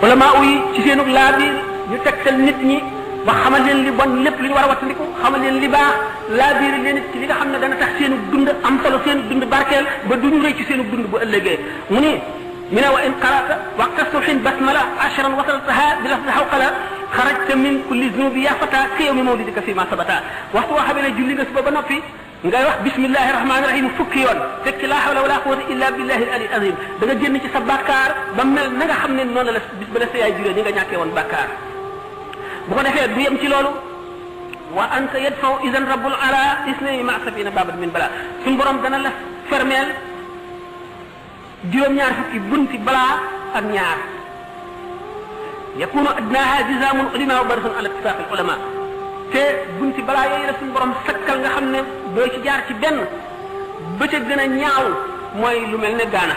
ulama yi ci seenu laabiir ñu tegtal nit ñi ba xamal leen li bon lépp li ñu war a wattandiku xamal leen li baax laabiir leen ci li nga xam ne dana tax seenu dund am solo seenu dund barkeel ba duñu rëy ci seenu dund bu ëllëgee mu ni من وإن قرأت وقت الصبح بسملة 10 وصلتها بلفظ حوقلة خرجت من كل ذنوب يا فتى كيوم مولدك فيما ثبت وقت وحبنا جولي nga suba ba noppi ngay wax bismillahir rahmanir rahim fukki yoon fekk la hawla wala quwwata illa billahi al azim da nga génn ci sa bakkar ba mel na nga xam ne noonu la bis ba la say juré ni nga ñàkkee woon bakkar bu ko defee du yem ci loolu wa anta yadfa'u idan rabbul ala isni ma safina babad min bala sun borom dana la fermel juróom ñaar fukki bunti balaa ak ñaar yakunu adnaha jizamun ulama wa barsun ala ittifaq al ulama te bunti balaa yooyu la suñu borom sakkal nga xam ne doo ci jaar ci benn ba ca gën a ñaaw mooy lu mel ne gaana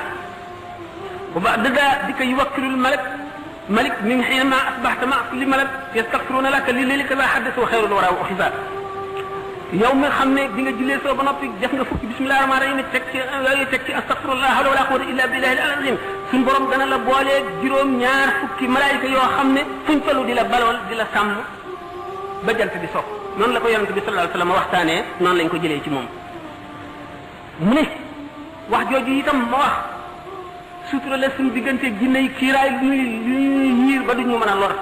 bu ba dëgga di ko yuwakkilul malik min xiinama asbaxta ma kulli malak yastaxfiruna laka li lilika la xaddis wa xeyrul wara wa xisa yow mi xam ne bi nga jullee soo ba noppi def nga fukki bismillah rahmaan rahim teg ci yooyu teg ci astaghfirullah hawla wala quwwata illa billahi al azim suñ borom dana la boolee juróom ñaar fukki malaayika yoo xam ne fuñ tollu di la balool di la sàmm ba jant bi sopp noonu la ko yonent bi sallallahu alayhi wasallam waxtaanee noonu lañ ko jëlee ci moom mu ne wax jooju itam ma wax sutura la suñ diggante jinne yi kiiraay lu ñuy yiir ba duñu mën a lor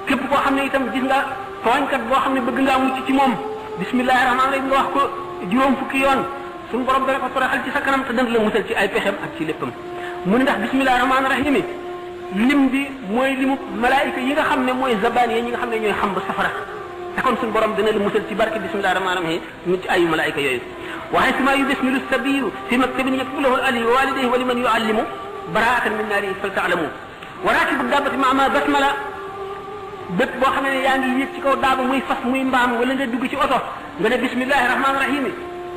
képp koo xam ne itam gis nga tooñkat boo xam ne bëgg ngaa mucc ci moom bismillahi rahmaani rahim nga wax ko juróom fukki yoon suñu borom dana ko toroxal ci sa kanam te dana la musal ci ay pexem ak ci léppam mu ne ndax bismillahi rahmaani rahim lim bi mooy limu malaayika yi nga xam ne mooy zabaan yi ñi nga xam ne ñooy xam ba safara te kon suñu borom dana la musal ci barke bismillahi rahmaani rahim mu ci ayu malaayika yooyu waaye si maa yu bismilu sabiyu fi maktabin yaktubu lahu ali wa walidayhi wa liman yuallimu baraatan min naari fal taalamu wa raakibu daabati ma basmala bépp boo xam ne yaa ngi yéeg ci kaw daaba muy fas muy mbaam wala nga dugg ci oto nga ne bismillahi rahmaani rahim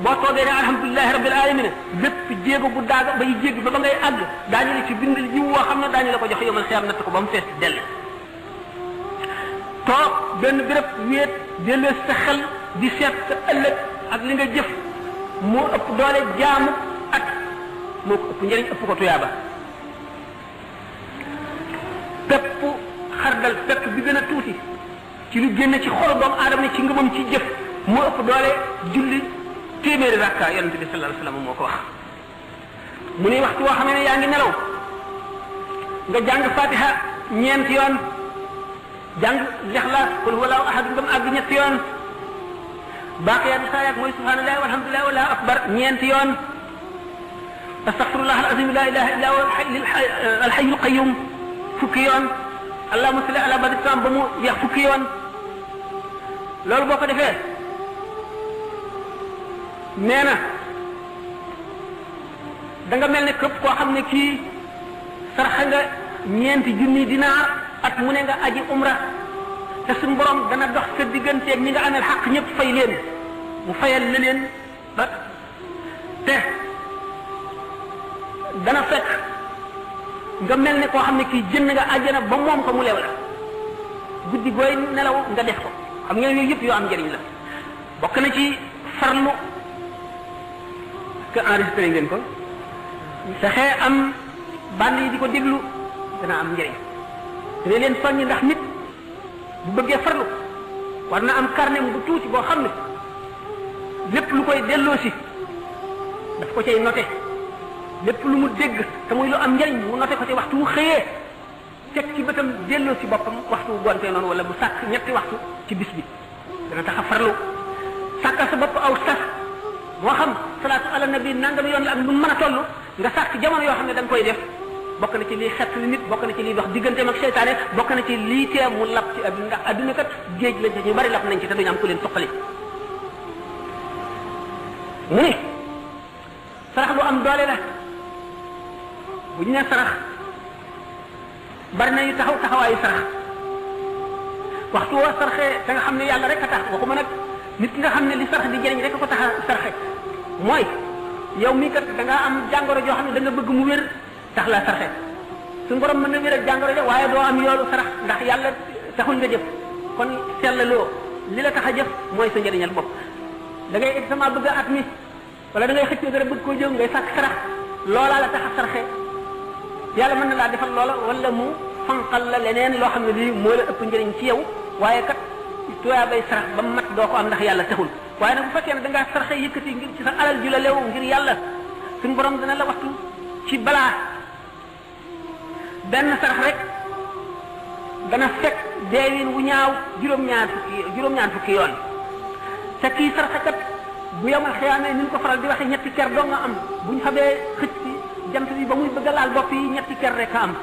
boo toogee ne alhamdulilahi rabbil alamin bépp jéego bu daaga bay jéggi ba ngay àgg daañu la ci bindal jiw woo xam ne daañu la ko jox yomal xiyaam natt ko ba mu fees dell toog benn béréb wéet delloo sa xel di seet sa ëllëg ak li nga jëf moo ëpp doole jaamu at moo ko ëpp njëriñ ëpp ko tuyaaba bépp xardal fekk bi gën a tuuti ci lu génn ci xolu doomu aadama ne ci ngëmam ci jëf moo ëpp doole julli téeméeri rakka yonente bi sallallahu alayhi wasallam moo ko wax mu ne waxtu woo xam ne yaa ngi nelaw nga jàng fatiha ñeenti yoon jàng lixlaas qul huwallahu ahad ngam àgg ñetti yoon baaqiyaatu saayaat mooy subhanallahi walhamdulillahi wallahu akbar ñeenti yoon astaghfirullah alazim la ilaha illa huwa alhayyul qayyum fukki yoon allahumma salli ala badi sam ba mu yeex fukki yoon loolu boo ko defee nee na da nga mel ne képp koo xam ne kii sarxa nga ñeenti junni dinaar at mu ne nga aji umra te suñu borom dana dox sa digganteeg ñi nga amel xaq ñëpp fay leen mu fayal la leen ba te dana fekk nga mel ne koo xam ne kii jënd nga àjjana ba moom ko mu lew la guddi gooy nelaw nga def ko xam ngeen yooyu yëpp yoo am njëriñ la bokk na ci farlu que enregistré ngeen ko fexee am band yi di ko déglu dana am njëriñ dina leen soññ ndax nit bu bëggee farlu war na am carnet bu tuuti boo xam ne lépp lu koy delloo si daf ko cay noté lépp lu mu dégg te muy lu am njëriñ mu noté ko ci waxtu wu xëyee teg ci bëtam delloo si boppam waxtu wu gontee noonu wala mu sàkk ñetti waxtu ci bis bi dana tax a farlu sàkkal sa bopp aw sas moo xam salaatu ala nabi nangam yoon la ak lu mën a toll nga sàkk jamono yoo xam ne da nga koy def bokk na ci lii xett li nit bokk na ci lii dox digganteem ak seytaane bokk na ci lii tee mu lap ci adduna ndax adduna kat géej lañ ci ñu bari lap nañ ci te duñu am ku leen toqali mu ne sarax lu am doole la bu ñu nee sarax bari na yu taxaw taxawaayu sarax waxtu woo saraxee da nga xam ne yàlla rek a tax waxuma nag nit ki nga xam ne li sarax di jëriñ rek ko tax a saraxe mooy yow mii kat da ngaa am jàngoro joo xam ne da nga bëgg mu wér tax la sarxe suñu borom mën na wéral jàngoro ja waaye doo am yoolu sarax ndax yàlla taxul nga jëf kon sellaloo li la tax a jëf mooy sa njëriñal bopp da ngay examen bëgg a at mi wala da ngay xëccoo dara bëgg koo jëw ngay sàkk sarax loolaa la tax a sarxe yàlla mën na laa defal loola wala mu fanqal la leneen loo xam ne lii moo la ëpp njëriñ ci yow waaye kat tuyaa bay sarax ba mat doo ko am ndax yàlla taxul waaye nag bu fekkee ne da ngaa sarxe yëkkati ngir ci sa alal ju la lew ngir yàlla suñu borom dana la waxtu ci balaa benn sarax rek dana fekk deewin wu ñaaw juróom-ñaar fukki yoon te kii sarxekat bu yemal xiyaamee ni ñu ko faral di waxe ñetti ker doo nga am bu ñu xamee xëcc ci jant bi ba muy bëgg a laal bopp yi ñetti ker rek a am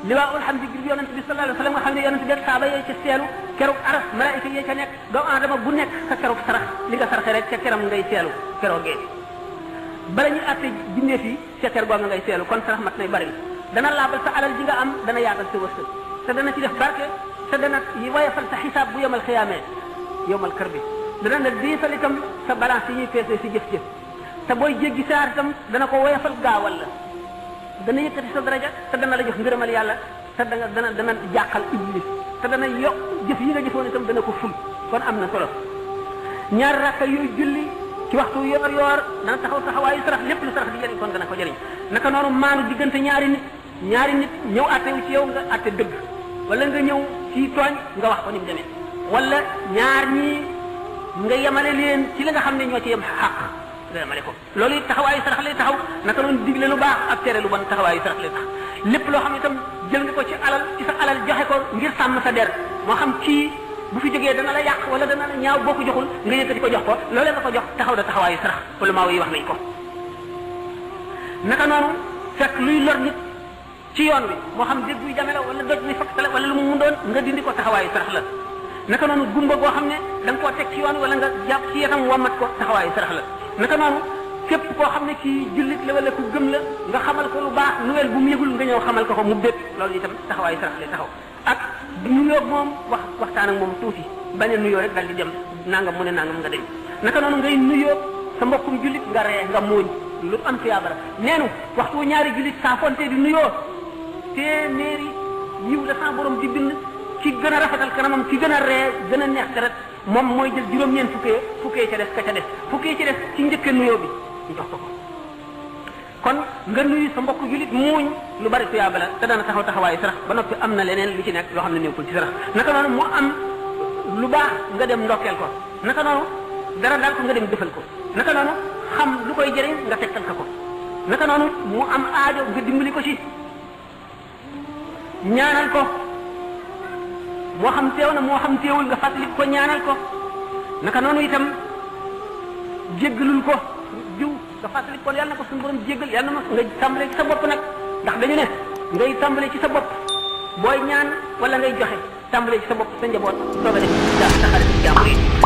liwaa alhamdi ngir yonent bi sallallahu alayhi wa sallam nga xam ne yonent bi saaba yee ca seelu kerug aras malaayika yee ca nekk doomu aadama bu nekk sa kerug sarax li nga sarxe rek ca keram ngay seelu keroogee bala ñu àtte bindeef yi ca ker googa ngay seelu kon sarax mat nay bari dana laabal sa alal ji nga am dana yaatal sa wërsëg te dana ci def barke te dana wayafal sa xisaab bu yemal xiyaamee yowmal kër bi dana la diisal itam sa balance yi ñuy peesee si jëf-jëf te booy jéggi saar itam dana ko woyafal gaawal la dana yëkkati sa daraja te dana la jox ngërëmal yàlla te dana jàqal iblis te dana yokk jëf yi nga jëfoon itam dana ko ful kon am na solo ñaari rakka yooyu julli ci waxtu yoor dana taxaw taxawaayu sarax lépp lu sarax di jëriñ kon dana ko jëriñ naka noonu maanu diggante ñaari nit ñëw àtte wu ci yow nga àtte dëgg wala nga ñëw ci tooñ nga wax ko ni mu demee wala ñaar ñii nga yemale leen ci li nga xam ne ñoo ci yem xàq nga yemale ko loolu it taxawaayu sarax lay taxaw naka noonu digle lu baax ak tere lu bon taxawaayu sarax lay tax lépp loo xam ne itam jël nga ko ci sa alal joxe ko ngir sàmm sa der moo xam kii bu fi jógee dana la yàq wala dana la ñaaw boo ko joxul nga yëkkati ko jox ko loolee nga ko jox taxaw da taxawaayu sarax ulama yi wax nañ ko naka noonu fekk luy lor nit ci yoon wi moo xam dégg buy jame la wala doj ni fakk la wala lu mu doon nga dindi ko taxawaayu sarax la naka noonu gumba goo xam ne da nga koo teg ci yoon wala nga jàpp ci yetam wammat ko taxawaayu sarax la naka noonu képp koo xam ne ci jullit la wala ku gëm la nga xamal ko lu baax nuwel bu mu yëgul nga ñëw xamal ko mu bét loolu itam taxawaayu sarax lay taxaw ak nuyoo moom waxtaan ak moom tuuti bañ a nuyoo rek dal di dem nangam mu ne nangam nga dem naka noonu ngay nuyoo sa mbokkum jullit nga ree nga muuñ lu am tiyaabara neenu waxtu ñaari jullit saa fonte di nuyoo téeméeri yiw la sa borom di bind ci gën a rafetal kanamam ci gën a ree gën a neex deret moom mooy jël juróom-ñeent fukkee ca des ka ca des fukkee ca des ci njëkke nuyoo bi ñu jox ko kon nga nuyu sa mbokk julit muuñ lu bari tuyaaba la te dana taxaw taxawaayu sarax ba noppi am na leneen lu ci nekk loo xam ne nekkul ci sarax naka noonu mu am lu baax nga dem ndokkeel ko naka noonu dara daal ko nga dem defal ko naka noonu xam lu koy jëriñ nga tegtal ko naka noonu mu am aajo nga dimbali ko ci ñaanal ko moo xam teew na moo xam teewul nga fàttali ko ñaanal ko naka noonu itam jéggalul ko jiw nga fàttali ko yàlla na ko suñu borom jéggal yàlla na ma nga tàmbalee ci sa bopp nag ndax dañu ne ngay tàmbalee ci sa bopp booy ñaan wala ngay joxe tàmbalee ci sa bopp sa njaboot soog a def sa xarit jàmbur yi